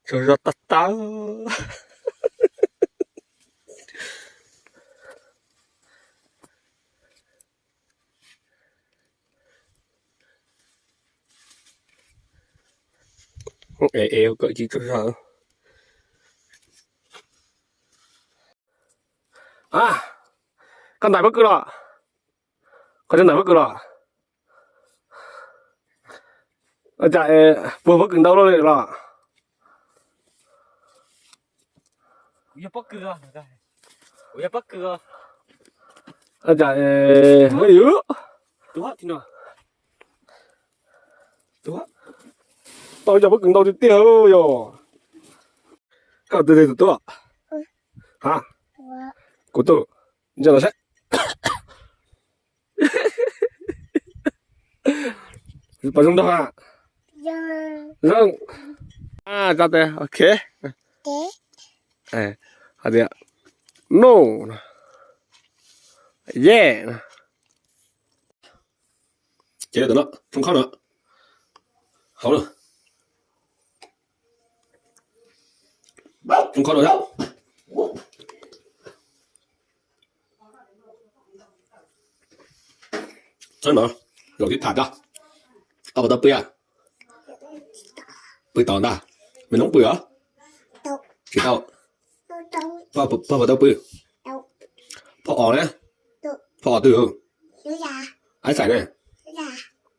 Tsaug zog tag tag. Es es kawm tsis tsaug zog. A, koj ntais pob kws los? Koj ntais pob kws los? Cas puag pob kws ntau luaj li los? Cas tau cov pob kws ntau tiag tiag yog. Koj tus twg tus tub? Ha, kuv tus. Ntsia los saib. Puas zoo nraug? Zoo. Tso tes, ok. Hais tias no, yeah. Ces tus no tsoo khob no, hauv no, tsoo khob no. Zaum tib tham, koj puas tau pw? Pw tau ntag. Me noob pw os? Tsis tau. Pog puas tau pw? Pog os na? Pog os twg? Ab xais ne?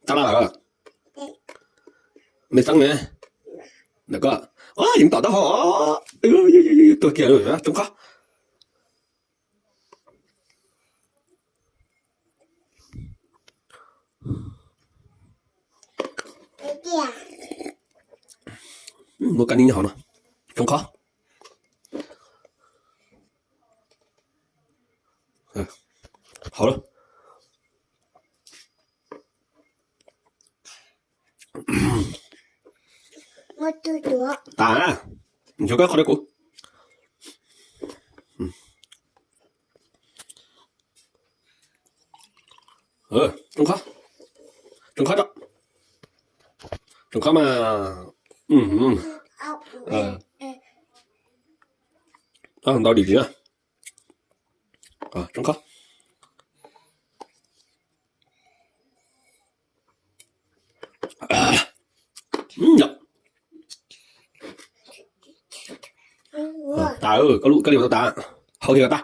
Tab laj lawm. Me xeeb ne? Ntawm koj. Yeej tom taub hau. Tuag kiag, tsoo khob. Muaj kab nib nyob hauv no, tsoo khob. Hauv lawm. Tas, nchuav koj qhov rau kuv. Tsoo khob, tsoo khob, tsoo khob mas. Ntau dim tsis na. Tsoo khob. Tas, koj li tau tas, hau kiag tas.